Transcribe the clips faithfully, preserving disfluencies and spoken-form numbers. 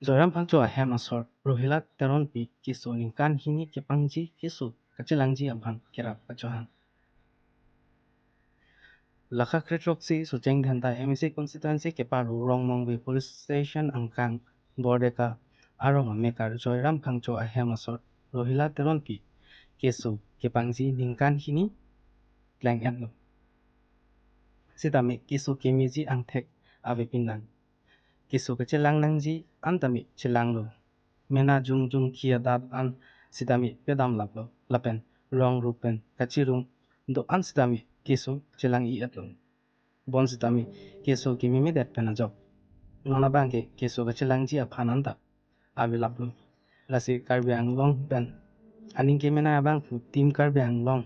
Joyram Phangcho ahem asor Rohila Teronpi keso ningkan hini kepangji keso kachelangji aphan kerap kachohang. Lake kre throksi Socheng Dhenta M A C constituency keparo Rongmongve police station angkang Bordeka arong amekar Joyram Phangcho ahem asor Rohila Teronpi keso kepangji ningkan hini kleng-etlo. Sitame keso kemeji angthek ave pinlang. Keso kachelang nangji an tame chelanglo. Mena jongjong ki adat an sitame pedam laplo. Lapen rong rup pen kachirung do-an sitame keso chelang-i-etlo. Bonsitame keso kememedet pen ajok non abangke keso kachelangji aphan anta ave laplo. Lasi Karbi Anglong pen aning kemenei abangphu Team Karbi Anglong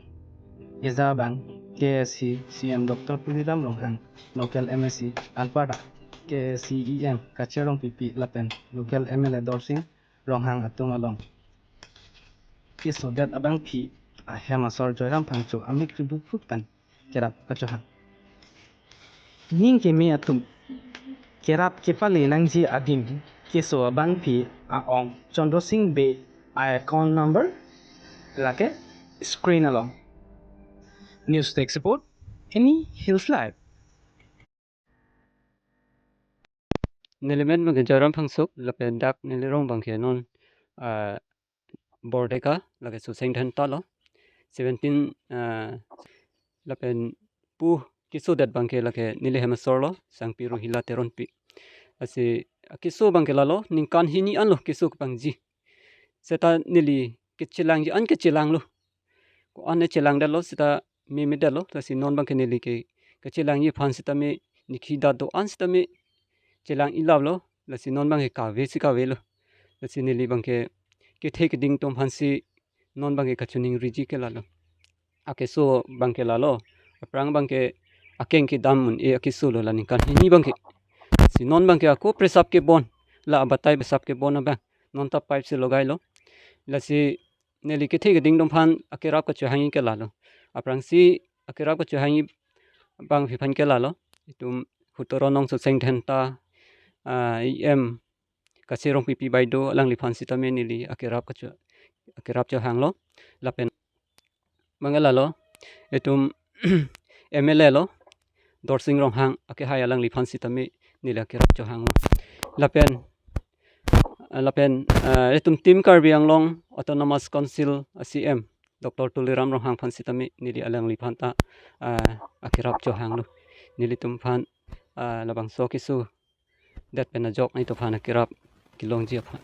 eja abang K A A C C M Doctor Tuliram Ronghang, local M A C anparta K A A C E M Kache Rongpipi lapen local M L A Dorsing Ronghang atum along kesodet abangpi ahem asor Joyram Phangcho amekri buphuk pen kerap kachohang. Ning keme atum kerap kepale nangji adim keso abangpi a-ong Chandra Singh Bey a-account number lake screen along. News Desk Report, Any Hills Live. Nelimen abangke Joyram Phangcho lapen dak neli rong abangke non, ah, Bordeka lake Socheng Dhenta lo. Seventeen, ah, lapen pu kesodet abangke lake neli hem asor lo, Sangpi Rohila Teronpi. Lasi keso abangke lalo, ningkan hini anlo keso kepangji. Seta neli kachelangji an kachelanglo. Ko-an ne chelangdetlo seta memedetlo, lasi non abangke neli ke kachelangji aphan sitame nikhi dak do-an sitame chelang-i laplo, lasi non abangke kave si kavelo. Lasi neli abangke kethe keding atum aphansi non abangke kachiningriji ke lalo. Akeso abangke lalo, aphrang abangke akeng kedam un-e akeso lo la ningkan hini abangke. Si non abangke ako presap kebon, la abatai presap kebon abang, non ta pipe si logailo. Lasi neli kethe keding atum aphan akerap kachohang-i ke lalo. Aphrangsi akerap kachohang-i abangpi aphan ke lalo. Itum Hutoron Nong Socheng Dhenta, ah, E M Kache Rongpipi Baideo alangliphan sitame neli akerap kacho, akerap chohanglo. Lapen abangke lalo, itum M L A lo, Dorsing Ronghang akehai alangliphan sitame neli akerap chohanglo. Lapen, ah, lapen, ah, itum Team Karbi Anglong Autonomous Council a-C M Doctor Tuliram Ronghang aphan sitame neli alangliphan ta, ah, akerap chohanglo. Nelitum aphan, ah, labangso kesodet pen ajok nelitum aphan akerap kelongji aphan.